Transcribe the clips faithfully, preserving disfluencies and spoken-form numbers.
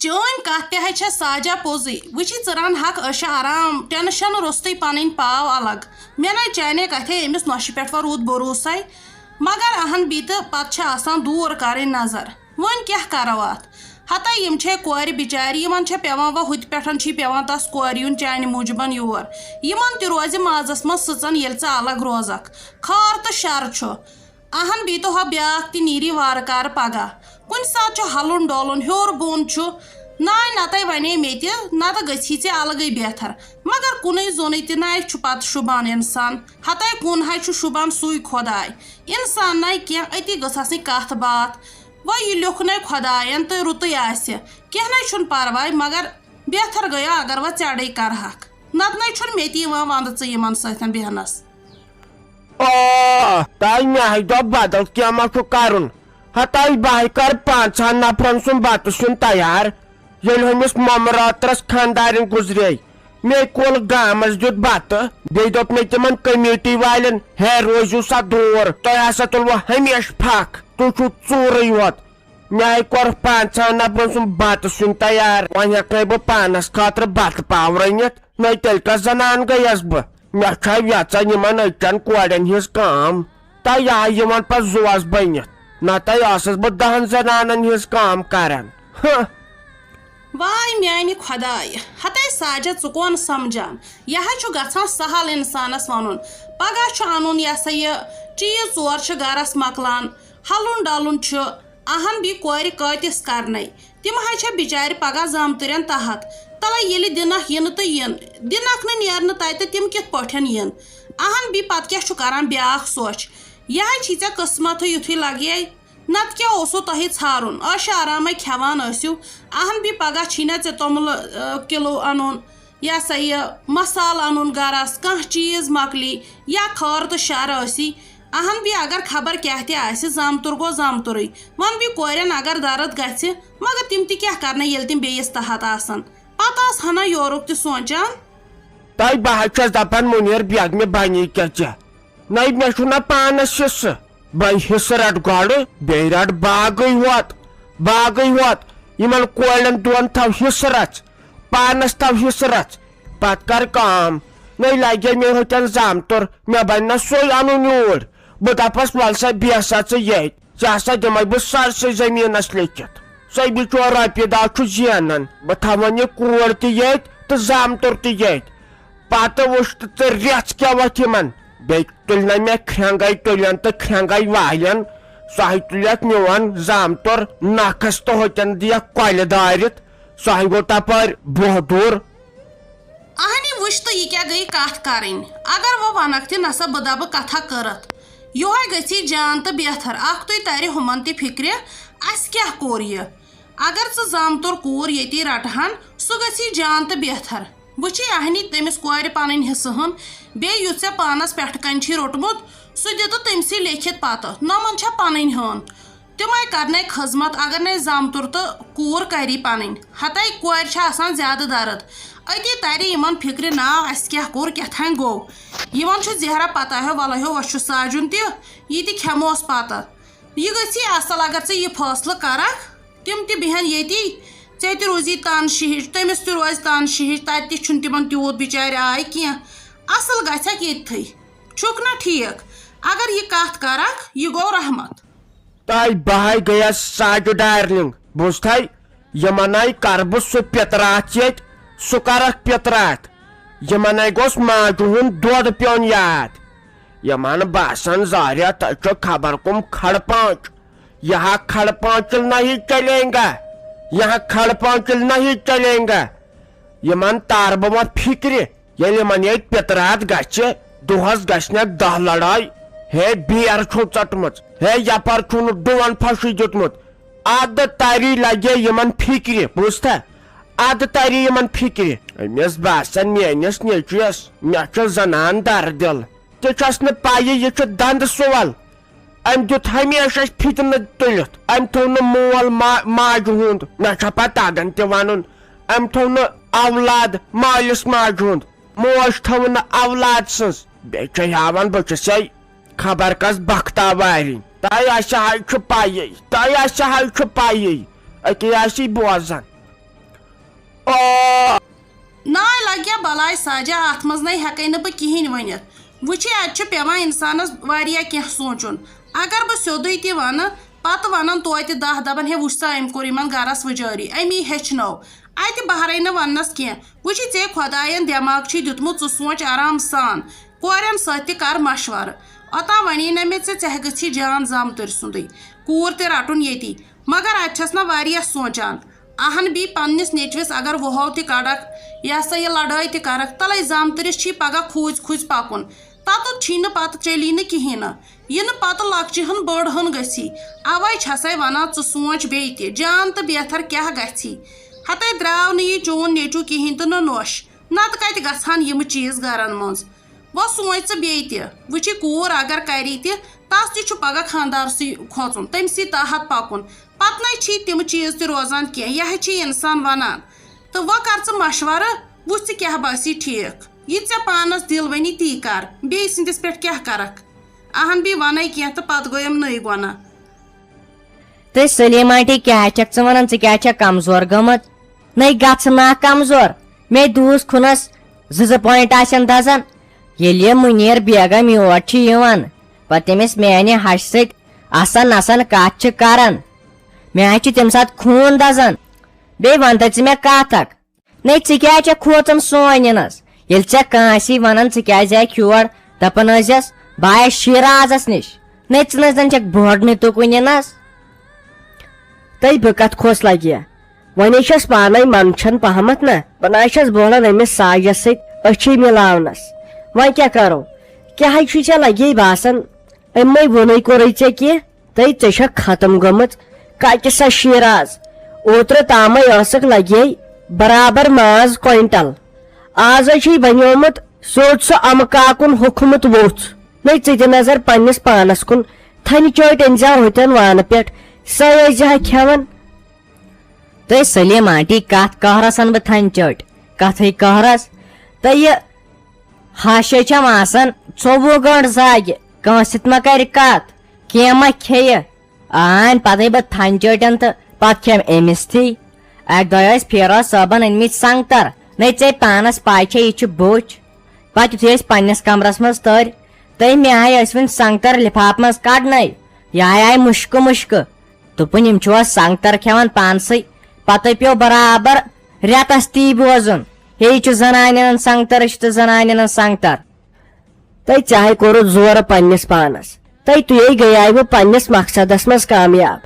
چٲنۍ کتھ تہِ ہے چھےٚ ساجا پوٚزٕے۔ وٕچھی ژٕ رن حق عٲشہ آرام، ٹینشن روٚستُے پنٕنۍ پاو الگ۔ مےٚ نے چانے کتھے أمِس نۄشہِ پٮ۪ٹھ وۄنۍ روٗد بروسے، مگر اہن بی تہٕ پتہٕ چھِ آسان دوٗر کرٕنۍ نظر۔ وۄنۍ کیٛاہ کرو اتھ؟ ہتے یِم چھے کورِ بچارِ، یِمن چھےٚ پٮ۪وان وۄنۍ ہُتہِ پٮ۪ٹھ چھُے پٮ۪وان تس کورِ یُن چانہِ موٗجوٗبن یور۔ یِمن تہِ روزِ مازس منٛز سٕژن ییٚلہِ ژٕ الگ روزکھ۔ خٲر تہٕ شر چھُ۔ اہن بیٚیہِ تہٕ ہۄ بیٛاکھ تہِ نیری وارٕ کارٕ پگاہ۔ کُنہِ ساتہٕ چھُ ہلُن ڈولُن، ہیوٚر بۄن چھُ۔ ناے نتَے ونے مےٚ تہِ، نتہٕ گژھی ژےٚ الگٕے بہتر۔ مگر کُنُے زوٚنُے تہِ ناے چھُ پتہٕ شوٗبان انسان۔ ہتے کُن ہے چھُ شوٗبان سُے خۄداے۔ انسان ناے کینٛہہ، أتی گٔژھ آسٕنۍ کتھ باتھ۔ وۄنۍ یہِ لیوٚکھ ناے خۄداین تہٕ رُتُے آسہِ۔ کینٛہہ ناے چھُنہٕ پرواے، مگر بہتر گٔیو اگر وۄنۍ ژےٚ اڑے کرہکھ۔ نتہٕ ناے چھُنہٕ مےٚ تہِ یِوان ونٛدٕ ژٕ یِمن سۭتۍ بیہنس۔ آ، تۄہہِ مےٚ ہاے دوٚپ بدل کینٛہہ ما چھُ کرُن۔ ہتاے بہٕ ہاے کرٕ پانٛژہن نفرن سُنٛد بتہٕ سیُن تیار۔ ییٚلہِ ہُمِس مۄمہٕ رٲترس خانٛدارِنۍ گُزرے، مےٚ کول گامس دیُت بتہٕ۔ بیٚیہِ دوٚپ مےٚ تِمن کمیٹی والٮ۪ن، ہے روٗزِو سا دوٗر، تۄہہِ ہسا تُلوٕ ہمیشہٕ پھکھ، تُہۍ چھِو ژوٗرٕے یوت۔ مےٚ ہاے کوٚر پانٛژہن نفرن سُنٛد بتہٕ سیُن تیار، وۄنۍ ہٮ۪کہٕ نَے بہٕ پانس خٲطرٕ بتہٕ پاو رٔنِتھ۔ نَے تیٚلہِ کۄس زنان گٔیس بہٕ؟ مےٚ چھا ویژن یِمن أکٮ۪ن کورٮ۪ن ہٕنٛز کٲم؟ تہٕ یہِ آیہِ یِمن پتہٕ زُوس بٔنِتھ۔ نتہٕ ٲسٕس بہٕ دہن زنانن ہٕنٛز کٲم کران۔ ہہ۔ واے میانہِ خۄدایہِ، ہتے ساجد، ژٕ کون سمجھان؟ یہِ ہا چھُ گژھان سہل انسانس ونُن۔ پگاہ چھُ انُن یہِ ہسا یہِ چیٖز، ژور چھِ گرس مۄکلان، ہلُن ڈلُن چھُ۔ اہن بی کورِ کٲتِس کرنے؟ تِم ہا چھےٚ بِچارِ پگاہ زامتٕرٮ۪ن تحت۔ تلے ییٚلہِ دِنکھ یِنہٕ تہٕ یِن، دِنکھ نہٕ نیرنہٕ تتہِ، تِم کِتھ پٲٹھۍ یِن؟ اہن بی پتہٕ کیٛاہ چھُ کران بیٛاکھ سوچھ؟ یہِ ہا چھی ژےٚ قٕسمتھٕے یُتھُے لگیے، نتہٕ کیٛاہ اوسوٕ تۄہہِ ژھارُن؟ عٲشہِ آرامے کھٮ۪وان ٲسِو۔ اہن بی پگاہ چھی نہ ژےٚ توٚملہٕ، آ، کِلوٗ انُن، یہِ ہسا یہِ مسالہٕ انُن گرس، کانٛہہ چیٖز مۄکلی یا خٲر تہٕ شر ٲسی۔ اہن بی اگر خبر کیٛاہ تہِ آسہِ، زامتُر گوٚو زامتُرٕے۔ ون بی کورٮ۪ن اگر درد گژھِ، مگر تِم تہِ کیٛاہ کرنہ ییٚلہِ تِم بیٚیِس تحت آسن؟ پتہٕ آس ہنا یورُک تہِ سونٛچان۔ تۄہہِ بہٕ حظ چھَس دَپان مُنیٖر بیگمہِ بَنی کیٛاہ ژےٚ؟ نَے مےٚ چھُنہ پانَس حِصہٕ۔ بَے حِصہٕ رَٹ گۄڈٕ، بیٚیہِ رَٹ باغٕے ہوت، باغٕے ہوت۔ یِمَن کورٮ۪ن دۄن تھاو حِصہٕ رَژھ، پانَس تھاو حِصہٕ رَژھ۔ پَتہٕ کَر کٲم۔ نَے لَگے مےٚ ہوٚتٮ۪ن زامتُر، مےٚ بَنہِ نہ سُے اَنُن یوٗرۍ۔ بہٕ دَپَس وَل سا بیٚہہ سا ژٕ ییٚتۍ۔ ژےٚ ہسا دِمے بہٕ سٲرسٕے زٔمیٖنَس لیٚکھِتھ۔ سُے بِچور رۄپیہِ دَہ چھُ زینان۔ بہٕ تھاوَن یہِ کوٗر تہِ ییٚتۍ تہٕ زامتُر تہِ ییٚتۍ۔ پَتہٕ وٕچھ تہٕ ژٕ رٮ۪ژھ کیٛاہ وَتھ یِمَن۔ بیٚیہِ تُلۍ نہ مےٚ کھرٛٮ۪نٛگَے تُلٮ۪ن تہٕ کھرٛٮ۪نٛگَے والٮ۪ن۔ سُہ ہے تُلٮ۪کھ میون زامتُر نَکھَس تہٕ ہوٚتٮ۪ن دِیَکھ کۄلہِ دٲرِتھ۔ سُہ ہے گوٚو تَپٲرۍ بۄہ دوٗر۔ اہنی وٕچھ تہٕ یہِ کیٛاہ گٔیہِ کتھ کرٕنۍ؟ اگر وۄنۍ ونکھ تہِ نسا بہٕ دبہٕ کتھا کٔرتھ۔ یۄہے گژھی جان تہٕ بہتر، اکھتُے ترِ ہُمن تہِ فکرِ، اسہِ کیٛاہ کوٚر یہِ؟ اگر ژٕ زامتُر کوٗر ییٚتی رٹہٕ ہن، سُہ گژھی جان تہٕ بہتر۔ وٕچھی اہنی تٔمِس کورِ پنٕنۍ حصہٕ ہن، بیٚیہِ یُس ژےٚ پانس پٮ۪ٹھٕ کنۍ چھی روٚٹمُت، سُہ دِ تہٕ تٔمسٕے لیکھِتھ پتہٕ، نۄمن چھا پنٕنۍ ہن؟ تِمے کرنے خدمت، اگر نے زامتُر تہٕ کوٗر کری پنٕنۍ۔ ہتے کورِ چھِ آسان زیادٕ درد۔ أتی ترِ یِمن فکرِ، نا، اسہِ کیٛاہ کوٚر، کیٛاہ تھانۍ گوٚو۔ یِمن چھُ زہرا پتہ ہیو، ولہ ہیو، وۄنۍ چھُ ساجُن تہِ، یہِ تہِ کھٮ۪موس پتہٕ۔ یہِ گژھی اصل، اگر ژٕ یہِ فٲصلہٕ کرکھ، تِم تہِ بیہن ییٚتی، ژےٚ تہِ روزی تان شِہِچ، تٔمِس تہِ روزِ تان شِہِچ، تتہِ تہِ چھُنہٕ تِمن تیوٗت بِچارِ آے کینٛہہ۔ اصل گژھکھ ییٚتتھٕے۔ چھُکھ نا ٹھیٖک؟ اگر یہِ کتھ کرکھ، یہِ گوٚو رحمت۔ تہٕ بہٕ ہاے گٔیَس ساجہِ ڈارلنگ، بوٗزتھے؟ یِمن ہاے کرٕ بہٕ سُہ پِتراتھ ییٚتہِ، سُہ کرکھ پِتراتھ۔ یِمن ہاے گوٚژھ ماجہِ ہُنٛد دۄد پیوٚن یاد۔ یِمن باسان زاریا تۄہہِ چھو خبر کُم کھڑ پانچ۔ یہاں کھڑ پانچل نہیں چلیں گا، یہاں کھڑ پانچل نہیں چلیں گا۔ یِمن تارٕ بہٕ وۄنۍ فِکرِ۔ ییٚلہِ یِمن ییٚتہِ پِتراتھ گژھِ، دۄہس گژھنکھ دہ لڑایہِ۔ ہے، بیر چھو ژٔٹمٕژ، ہے، یپٲرۍ چھُنہٕ ڈُوَن پھَشٕے دیُتمُت۔ ادٕ تاری لگے یِمن فِکرِ، بوٗزتھا؟ ادٕ تاری یِمن فِکرِ۔ أمِس باسان میٲنِس نیٚچوِس، مےٚ چھُ زنان دردِل۔ تہِ چھَس نہٕ پَیی، یہِ چھُ دندٕ سُوَل۔ أمۍ دیُت ہمیشہ اَسہِ فِتنہٕ تُلِتھ۔ أمۍ تھوٚو نہٕ مول ما-، ماجہِ ہُنٛد، مےٚ چھا پَتہٕ تَگان تہِ وَنُن۔ أمۍ تھوٚو نہٕ اولاد مٲلِس ماجہِ ہُنٛد، موج تھٲو نہٕ اولاد سٕنٛز۔ بیٚیہِ چھِ ہاوان بہٕ چھُسے خبر کَس بختاوارِنۍ۔ تۄہہِ آسہِ ہاے چھُ پَیی، تۄہہِ آسہِ ہاے چھُ پَیی۔ أتی آسی بوزان۔ ناے لگیا بلاے سجا، اتھ منٛز نے ہیکے نہٕ بہٕ کِہینۍ ؤنِتھ۔ وٕچھِی، اتہِ چھُ پیوان انسانس واریاہ کینٛہہ سونٛچُن۔ اگر بہٕ سیوٚدُے تہِ ونہٕ، پتہٕ ونن توتہِ دہ، دپن، "ہے، وٕچھ سا، أمۍ کوٚر یِمن گرس وُجٲری، أمی ہیٚچھنٲو۔ اتہِ بہرے نہٕ وننس کینٛہہ۔ وٕچھِی، ژےٚ خۄداین دٮ۪ماغ چھُے دیُتمُت، ژٕ سونٛچ آرام سان۔ کورٮ۪ن سۭتۍ تہِ کر مشورٕ۔ اوٚتام ونے نہ مےٚ ژےٚ، ژےٚ گٔژھی جان زامتٕرۍ سُنٛدٕے کوٗر تہِ رٹُن ییٚتی۔ مگر اتہِ چھس نہ واریاہ سونٛچان۔ اہن بی پننِس نیٚچوِس اگر وُہو تہِ کڑکھ، یہِ ہسا یہِ لڑٲے تہِ کرکھ، تلے زامتٕرِس چھی پگاہ کھوٗژۍ کھوٗژۍ پکُن۔ تتُتھ چھی نہٕ پتہٕ چلی نہٕ کِہیٖنۍ نہٕ۔ یہِ نہٕ پتہٕ لۄکچہِ ہُن بٔڑ ہُن گٔژھی۔ اوے چھسے ونان، ژٕ سونٛچ بیٚیہِ تہِ، جان تہٕ بہتر کیاہ گژھی۔ ہتے درٛاو نہٕ یہِ چون نیٚچو کِہیٖنۍ تہٕ نہ نوٚش۔ نتہٕ کتہِ گژھان یِم چیٖز گرن منٛز؟ وۄنۍ سونٛچ ژٕ بیٚیہِ تہِ۔ وٕچھِ کوٗر اگر کری تہِ، تس تہِ چھُ پگاہ خانٛدارسٕے کھوژُن، تٔمۍ سٕے تحت پکُن۔ پتہٕ نے چھی تِم چیٖز تہِ روزان کینٛہہ۔ یہِ ہے چھی انسان ونان۔ تہٕ وۄنۍ کر ژٕ مشورٕ، وٕچھ ژٕ کیٛاہ باسی ٹھیٖک۔ یہِ ژےٚ پانس دِل ونی تی کر، بیٚیہِ سٕنٛدِس پٮ۪ٹھ کیٛاہ کرکھ؟ اہن بی ونے کینٛہہ تہٕ پتہٕ گوٚیم نٔے گۄناہ۔ تہٕ سلیٖم آنٹی، کیٛاہ چھکھ ژٕ ونان؟ ژٕ کیٛاہ چھکھ کمزور گٔمٕژ؟ نَے گژھ نا کمزور۔ مےٚ دوٗس کھُنس زٕ زٕ point آسن دزان۔ ییٚلہِ یہِ مُنیر بیگم یور چھِ یِوان، پتہٕ تٔمِس میانہِ ہشہِ سۭتۍ اسان نسان کتھ چھِ کران، مےٚ حظ چھُ تمہِ ساتہٕ خوٗن دزان۔ بیٚیہِ ون تہٕ ژٕ مےٚ کتھ اکھ، نَے ژٕ کیٛازِ چھکھ کھوژان سونہِ نس؟ ییٚلہِ ژےٚ کٲنٛسی ونان ژٕ کیٛازِ آکھ یور، دپان ٲسۍزٮ۪س، "بہٕ آیس شیرازس نِش"، نَے ژٕ نہٕ زن چھکھ بوڑنٕے تُکنہِ نس۔ تہٕ بہٕ کتھ کھوژ لگہِ؟ وۄنۍ چھس پانے منٛدچھان پہمتھ نہ، بہٕ نہ چھس بولان أمِس ساجس سۭتۍ أچھی ملاونس۔ وۄنۍ کیٛاہ کرو؟ کیٛاہ چھُے ژےٚ لگے باسان؟ أمۍ مَے ووٚنُے کوٚرُے ژےٚ کینٛہہ؟ تہٕ ژےٚ چھکھ ختم گٔمٕژ۔ کتہِ سا شیراز؟ اوترٕ تامے ٲسٕکھ لگے برابر ماز کوینٹل۔ آز ہے چھُے بنیومُت سیوٚد سُہ امہٕ کاکُن ہوٚکھمُت ووٚژھ۔ نَے ژٕ دِ نظر پننِس پانس کُن۔ تھنہِ چٲٹۍ أنۍ زیو ہوٚتٮ۪ن وانہٕ پٮ۪ٹھ۔ سۄے ٲسۍ زِ ہا کھٮ۪وان۔ تہٕ سلیٖم آنٹی، کتھ قہرس ان بہٕ تھنہِ چٲٹۍ؟ کتھٕے قہرس؟ تہٕ یہِ ہش چھم آسان ژوٚوُہ گٲنٛٹہٕ زاگہِ، کٲنٛسہِ سۭتۍ ما کرِ کتھ، کینٛہہ ما کھیٚیہِ؟ آن پتہٕ بہٕ تھنہِ چٲٹٮ۪ن تہٕ پتہٕ کھٮ۪م أمِس تھی۔ اکہِ دۄہ ٲسۍ فیروز صٲبن أنۍ مٕتۍ سنگتر، نَے ژےٚ پانس پاے چھے یہِ چھُ بوٚچھ۔ پتہٕ یُتھُے أسۍ پننِس کمرس منٛز تٔرۍ، تہٕ مےٚ آے ٲسۍ وٕنہِ سنگتر لفافہٕ منٛز کڑنے، یہِ آے آے مُشکہٕ مُشکہٕ۔ دوٚپُن، "یِم چھِوا سنگتر کھٮ۪وان پانسٕے؟" پتہٕ پیوٚو برابر رٮ۪تس تی بوزُن، "ہے، یہِ چھُ زنانٮ۪ن سنگتر، یہِ چھُ تہٕ زنانٮ۪ن سنگتر۔" تہٕ ژےٚ ہے کوٚرُتھ زورٕ پننِس پانس۔ تہٕ تُہے گٔیاوٕ پننِس مقصدس منٛز کامیاب۔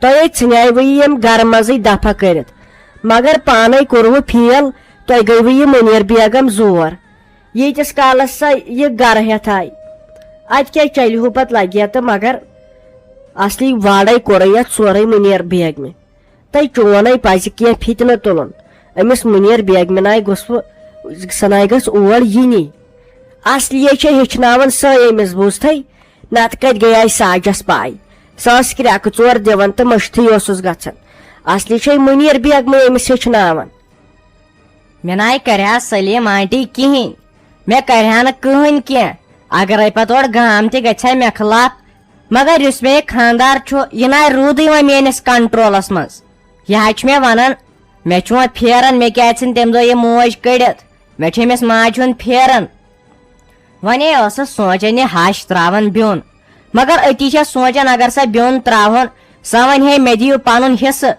تۄہے ژھٕنیاوٕ یِم گرٕ منٛزٕے دفع کٔرِتھ۔ مگر پانے کوٚروٕ فیل، تۄہہِ گٔیوٕ یہِ مُنیر بیگم زور۔ ییٖتِس کالس سۄ یہِ گرٕ ہٮ۪تھ آیہِ، اتہِ کیٛاہ چلہِ ہُہ پتہٕ لگہِ تہٕ مگر اصلی واڑے کوٚرُے یتھ سورُے مُنیر بیگمہِ۔ تہٕ چون ہے پزِ کینٛہہ فتنہٕ تُلُن۔ أمِس مُنیر بیگمہِ ناے گوٚژھ وۄنۍ، سۄ ناے گٔژھ اور یِنی۔ اصلیے چھے ہیٚچھناوان سۄے أمِس، بوٗزتھے؟ نتہٕ کتہِ گٔیے ساجس پاے؟ سۄ ٲس کرٛٮ۪کہٕ ژور دِوان تہٕ مٔشتھٕے اوسُس گژھان۔ اصلی چھے مُنیر بیگمٕے أمِس ہیٚچھناوان۔ مےٚ ناے کرِہا سلیٖم آنٹی کِہیٖنۍ، مےٚ کرِہا نہٕ کٕہٕنۍ کینٛہہ۔ اگرے پتہٕ اورٕ گام تہِ گژھِ ہا مےٚ خلاف، مگر یُس مےٚ یہِ خانٛدار چھُ، یہِ ناے روٗدٕے وۄنۍ میٲنِس کنٹرولس منٛز۔ یہِ حظ چھُ مےٚ ونان، مےٚ چھُ وۄنۍ پھیران، مےٚ کیٛازِ ژھٕنۍ تمہِ دۄہ یہِ موج کٔڑِتھ؟ مےٚ چھُ أمِس ماجہِ ہُنٛد پھیران۔ وۄنۍ ٲسٕس سونٛچان یہِ ہش ترٛاوان بیوٚن، مگر أتی چھَس سونٛچان، اگر سۄ بیوٚن ترٛاوہون، سۄ وَنہِ ہے، "مےٚ دِیِو پَنُن حصہٕ۔"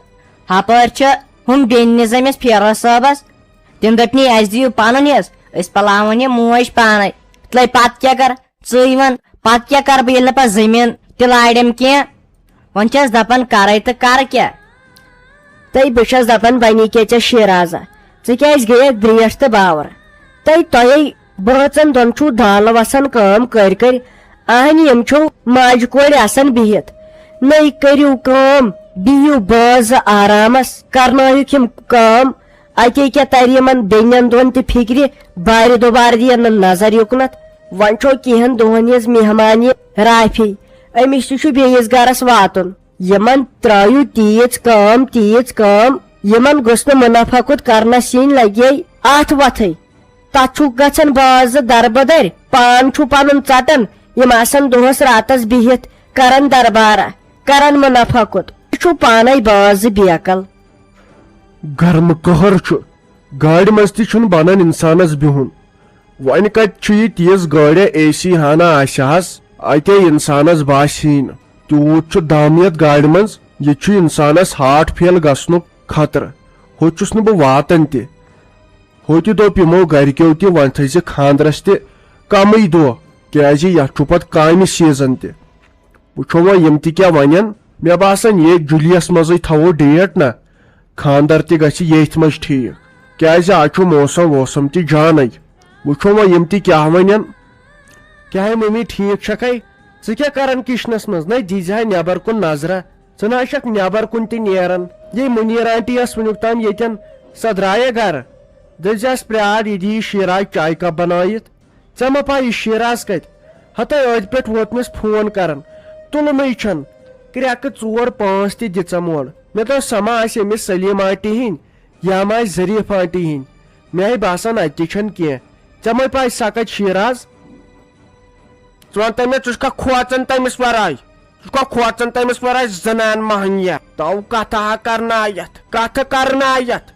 ہپٲرۍ چھِ ہُم بیٚنہِ نِظٲمِس فیروز صٲبس، تِم دٔپنی، "اَسہِ دِیِو پَنُن حصہٕ، أسۍ پَلاوون یہِ موج پانَے۔" تہٕ پَتہٕ کیٛاہ کَرٕ؟ ژٕے وَن، پَتہٕ کیٛاہ کَرٕ بہٕ، ییٚلہِ نہٕ پَتہٕ زٔمیٖن تہِ لارٮ۪م کینٛہہ؟ وۄنۍ چھَس دَپان، کَرَے تہٕ کَرٕ کیٛاہ؟ تہٕ بہٕ چھَس دَپان، بَنی کیٛاہ ژےٚ شیرازا؟ ژٕ کیٛازِ گٔیَکھ برٛیٹھ تہٕ باورٕ؟ تہٕ تۄہے بٲژَن دۄن چھُو دالہٕ وَسان کٲم کٔرۍ کٔرۍ۔ اہنہِ، یِم چھِو ماجہِ کورِ آسان بِہِتھ۔ نٔے کٔرِو کٲم، بِہِو بٲژ زٕ آرامَس، کَرنٲیِکھ یِم کٲم۔ اَتے کیٛاہ تَرِ یِمَن بیٚنٮ۪ن دۄن تہِ فِکرِ، بارِ دُبارٕ دِیَن نہٕ نظر یُکنَتھ۔ وۄنۍ چھو کینٛہَن دۄہَن ہِنٛز مہمان یہِ رافی، أمِس تہِ چھُ بیٚیِس گَرَس واتُن۔ یِمن ترٲیِو تیٖژ کٲم، تیٖژ کٲم، یِمن گوٚژھ نہٕ مُنافع کُت کرنس یِنۍ لگے اتھ وتھٕے۔ تتھ چھُکھ گژھان باز دربدر، پان چھُ پنُن ژٹان، یِم آسان دۄہس راتس بِہِتھ کران دربارہ، کران مُنافع کُت۔ یہِ چھُ پانے باز بیقل۔ گرمہٕ قہر چھُ، گاڑِ منٛز تہِ چھُنہٕ بنان انسانس بِہُن۔ وۄنۍ کتہِ چھُ یہِ تیز گٲڑیا، اے سی ہنا آسہِ ہس، اتے انسانس باسہِ ہی نہٕ۔ تیوٗت چھُ دم یتھ گاڑِ منٛز، ییٚتہِ چھُ انسانس ہارٹ فیل گژھنُک خطرٕ۔ ہوٚتہِ چھُس نہٕ بہٕ واتان تہِ۔ ہوٚتہِ دوٚپ یِمو گرِکیو تہِ، وۄنۍ تھٲیزِ خانٛدرس تہِ کمٕے دۄہ، کیازِ یتھ چھُ پتہٕ کامہِ سیزن تہِ۔ وٕچھو وۄنۍ یِم تہِ کیٛاہ ونن۔ مےٚ باسان، ییٚتھۍ جُلیَس منٛزٕے تھاوو ڈیٹ نا، خانٛدر تہِ گژھِ ییٚتھۍ منٛز ٹھیٖک، کیازِ آز چھُ موسم ووسم تہِ جانٕے۔ وٕچھو وۄنۍ یِم تہِ کیٛاہ ونن۔ کیٛاہ ہے مٔمی، ٹھیٖک چھکھے؟ ژٕ کیٛاہ کران کچنس منٛز؟ نَے دیٖزِ ہا نٮ۪بر کُن نظرہ۔ ژٕ نہ حظ چھکھ نٮ۪بر کُن تہِ نیران۔ یے مُنیٖر آنٹی ٲس وٕنیُک تام ییٚتٮ۪ن، سۄ درٛایے گرٕ؟ دٔپۍ زِہَس، پرٛار، یہِ دِیہِ شیٖراز چایہِ کپ بنٲیِتھ۔ ژےٚ ما پَے یہِ شیٖراز کَتہِ؟ ہَتَے أتھۍ پٮ۪ٹھ ووت مےٚ فون کَران، تُلنٕے چھَنہٕ۔ کرٛٮ۪کہٕ ژور پانٛژھ تہِ دِژَم اورٕ۔ مےٚ دوٚپ، سۄ ما آسہِ أمِس سلیٖم آنٹی ہِنٛدۍ، یا ما آسہِ ظریٖف آنٹی ہِنٛدۍ۔ مےٚ آے باسان، اَتہِ تہِ چھَنہٕ کینٛہہ۔ ژےٚ ما پَے سۄ کَتہِ شیٖراز؟ ژٕ وَن تہٕ مےٚ، ژٕ چھُکھا کھوژان تٔمِس وَرٲے؟ ژٕ چھُکھا کھوژان تٔمِس وَرٲے؟ زنان مۄہنیہ، تو کَتھٕ ہا کَرنایَتھ، کَتھٕ کَرنایَتھ۔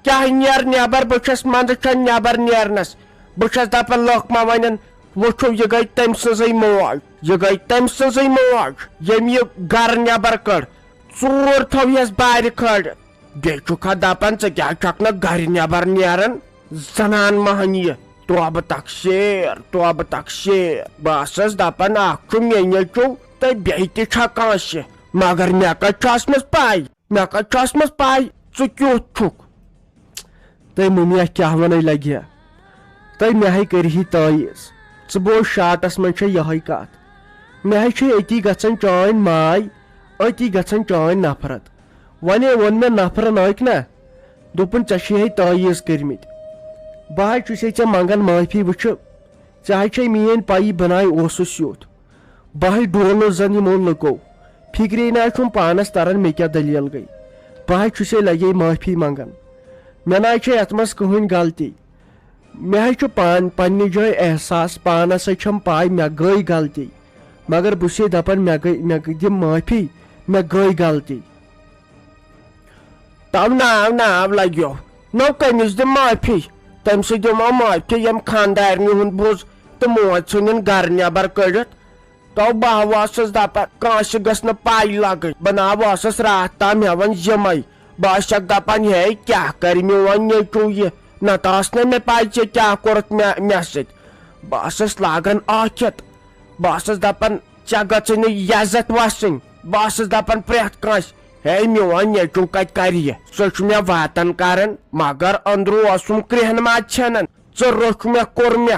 کیٛاہ نیر نٮ۪بر؟ بہٕ چھَس منٛدٕ چھَن نٮ۪بر نیرنَس۔ بہٕ چھَس دَپان، لُکھ ما وَنن، وٕچھِو، یہِ گٔے تٔمۍ سٕنٛزٕے موج، یہِ گٔے تٔمۍ سٕنٛزٕے موج، ییٚمۍ یہِ گرٕ نٮ۪بر کٔڑ۔ ژوٗر تھٲو یَس بارِ کھٲلِتھ۔ بیٚیہِ چھُکھا دَپان، ژٕ کیٛازِ چھَکھ نہٕ گرِ نٮ۪بر نیران؟ زنان مۄہنیہِ، توبہٕ تقصیر، توبہٕ تقصیر۔ بہٕ ٲسٕس دَپان، اَکھ چھُ مےٚ نیٚچوٗ تہٕ بیٚیہِ تہِ چھا کٲنٛسہِ، مگر مےٚ کَتہِ چھُ ٲسمٕژ پَے؟ مےٚ کتہِ چھُ ٲسمٕژ پَے ژٕ کیُتھ چھُکھ؟ تہٕ مٔمی، اَتھ کیٛاہ وَنَے لَگہِ ہا؟ تہٕ مےٚ ہے کٔرۍ ہی تٲیٖز۔ ژٕ بوز، شاٹَس منٛز چھےٚ یِہوٚے کَتھ۔ مےٚ ہے چھُ أتی گژھان چٲنۍ ماے، أتی گژھان چٲنۍ نفرت۔ وۄنۍ ہے ووٚن مےٚ نفرن أکۍ نا، دوٚپُن، "ژےٚ چھُے ہے تٲیٖز کٔرمٕتۍ۔ بہٕ ہے چھُسے ژےٚ منٛگان معٲفی، وٕچھِ، ژےٚ ہے چھے میٛٲنۍ پَیی بہٕ ناے اوسُس یُتھ۔ بہٕ ہے ڈولُس زَن یِمو لُکو۔ فِکرے نہ چھُم پانَس تَران مےٚ کیٛاہ دٔلیٖل گٔے۔ بہٕ ہے چھُسے لگے معٲفی منٛگان۔ مےٚ نہ چھے یَتھ منٛز کٕہٕنۍ غلطی۔ مےٚ ہے چھُ پان-، پنٛنہِ جایہِ احساس، پانَس ہے چھَم پَے مےٚ گٔے غلطی۔ مگر بہٕ چھُسے دَپان مےٚ گٔے، مےٚ گٔے، دِ معٲفی، مےٚ گٔے غلطی۔" تو ناو ناو لگیو۔ نو کٔمِس دِ معٲفی؟ تٔمۍ سٕے دِمو معٲفی، ییٚمۍ خانٛدارنہِ ہُنٛد بوٗز تہٕ موج ژھٕنِن گرٕ نٮ۪بر کٔڑِتھ۔ تو بہٕ ہا اوسُس دپان، کٲنٛسہِ گٔژھ نہٕ پَے لگٕنۍ۔ بہٕ نہ اوسُس راتھ تام ہٮ۪وان یِمے۔ بہٕ ٲسَکھ دپان، ہے، کیٛاہ کرِ میون نیٚچوٗ یہِ؟ نتہٕ ٲس نہٕ مےٚ پَے ژےٚ کیٛاہ کوٚرُتھ مےٚ، مےٚ سۭتۍ۔ بہٕ ٲسٕس لاگان ٲکھِتھ۔ بہٕ ٲسٕس دپان، ژےٚ گٔژھٕے نہٕ یزتھ وسٕنۍ۔ بہٕ ٲسٕس دپان پرٛٮ۪تھ کٲنٛسہِ، ہے، میون نیٚچوٗ کتہِ کرِ یہِ؟ سُہ چھُ مےٚ واتان کران، مگر أنٛدرٕ اوسُم کرٛیٚہن ماز ژھٮ۪نان۔ ژٕ روٚچھ مےٚ، کوٚر مےٚ۔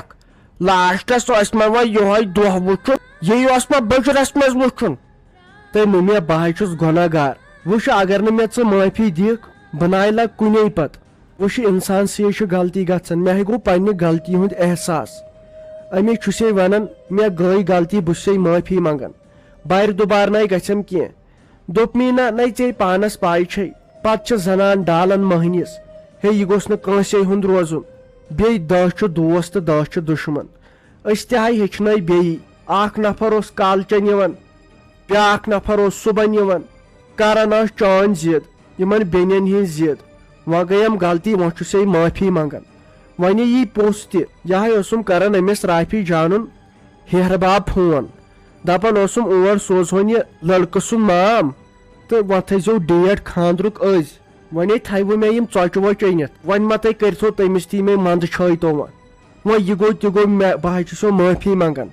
لاسٹس اوس مےٚ وۄنۍ یِہوٚے دۄہ وٕچھُن، یی اوس مےٚ بٕجرس منٛز وٕچھُن۔ تہٕ مٔمیا، بہٕ ہے چھُس گۄناہ گار۔ وٕچھ، اگر نہٕ مےٚ ژٕ معٲفی دِکھ، بہٕ ناے لگہٕ کُنے پتہٕ۔ وٕچھ، انسان سے چھُ غلطی گژھان، مےٚ ہے گوٚو پننہِ غلطی ہُنٛد احساس۔ أمِس چھُسے ونان، مےٚ گٔے غلطی، بہٕ چھُسے معٲفی منٛگان۔ بارِ دُبارٕ نَے گژھٮ۪م کینٛہہ۔ دوٚپمی نہ، نَے ژےٚ پانس پاے چھے، پتہٕ چھِ زنان ڈالان مٔہنِس۔ ہے، یہِ گوٚژھ نہٕ کٲنٛسے ہُنٛد روزُن۔ بیٚیہِ دَہ چھِ دوس تہٕ دَہ چھِ دُشمن۔ أسۍ تہِ آے ہیٚچھنٲے بیٚیہِ۔ اکھ نفر اوس کالچن یِوان، بیٛاکھ نفر اوس صُبحن یِوان۔ کران ٲس چٲنۍ ضد، یِمن بیٚنٮ۪ن ہٕنٛز ضد۔ وۄنۍ گٔیم غلطی، وۄنۍ چھُسے معٲفی منٛگان۔ وۄنۍ یی پوٚژھ تہِ، یہِ ہاے اوسُم کران أمِس رافی جانُن ہیہرباب فون۔ دپان اوسُم، اور سوزہون یہِ لڑکہٕ سُنٛد مام تہٕ وۄنۍ تھٲیزیو ڈیٹ خانٛدرُک أزۍ۔ وۄنۍ ہے تھاوٕ مےٚ یِم ژۄچہِ وۄچہِ أنِتھ، وۄنۍ ما تُہۍ کٔرۍتو تٔمِس تہِ یِمے منٛدٕ چھٲے تو وۄنۍ۔ وۄنۍ یہِ گوٚو تہِ گوٚو، مےٚ، بہٕ حظ چھُسو معٲفی منٛگان۔